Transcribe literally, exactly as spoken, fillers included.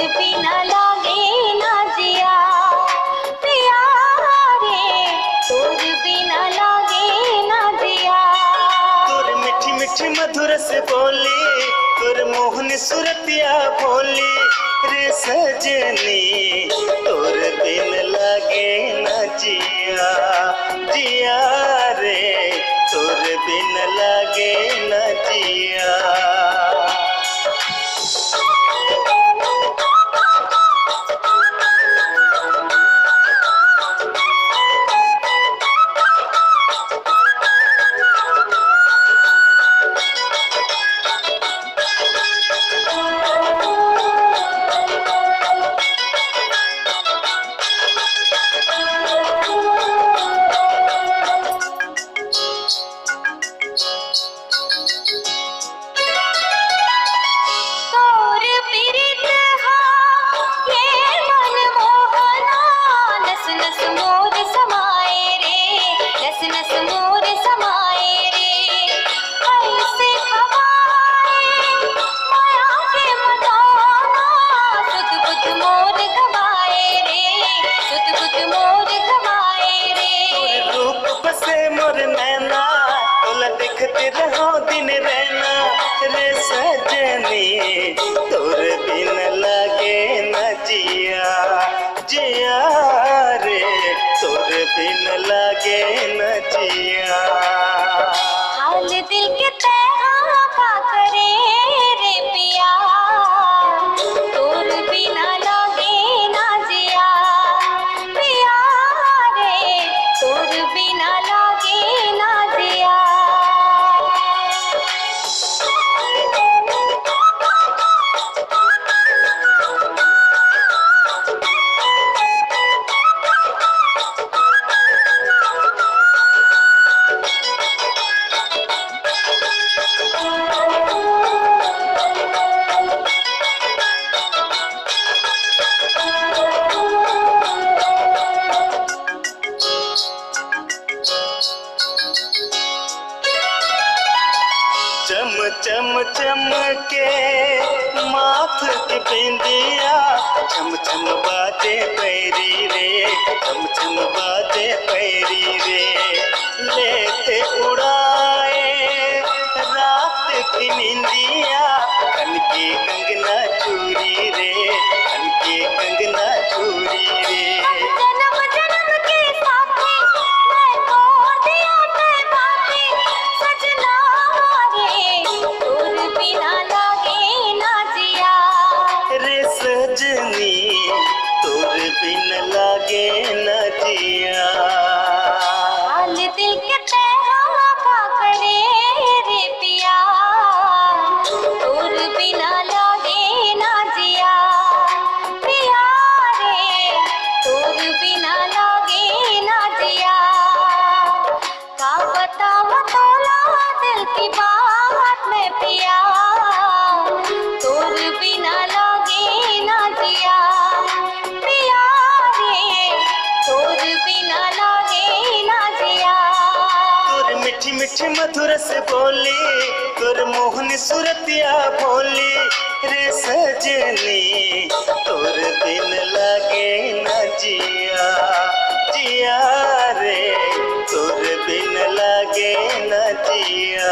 बिना लागे ना जिया, पिया रे, तोर बिना लागे ना जिया। तोर मीठी मीठी मधुर से बोली, तोर मोहन सुरतिया भोली, रे सजनी, तोर बिन लागे ना जिया, जिया रे, तोर बिन लागे ना जिया। तोर पीरित हा ये मन मोहना, नस नस मोर समाए रे, नस नस मोर समाए रे। ऐसे हवाए माया के मदाना, सुध बुध मोर गवाए रे, सुध बुध मोर गवाए रे। तोर रूप बसे मोर नैना, तोला देखते रहो दिन रैना, रे सजनी, तोर बिन लागे न जिया, जिया रे, तोर बिन लागे न जिया। हाल दिल के तैहा का करे रे पिया, तोर बिना लागे ना जिया, पिया रे, तोर बिना लागे ना जिया। चम चम चमके माथ के बिंदिया, छम छम बाजे पैरी रे, छम छम बाजे पैरी रे। लेते उड़ाए रात की निंदिया, खनके कंगना चूरी रे, खनके कंगना चूरी रे। जन्म जन्म के साथी मैं तोड़ दिया तय बातें, सजना रे, तोर बिना लागे ना जिया। रे सजनी, तोर बिन लागे न जिया। हाल दिल के तैहा का करे रे पिया, तोर बिना लागे ना जिया। पिया रे, तोर बिना लागे ना जिया। का बतावं तोला दिल की बात मैं पिया, तोर बिना लागे ना जिया। पिया रे, तोर बिना लागे ना जिया। तोर मीठी मीठी मधुर से बोली, तोर मोहनी सुरतिया भोली, रे सजनी, तोर बिन लागे ना जिया, जिया रे, तोर बिन लागे ना जिया।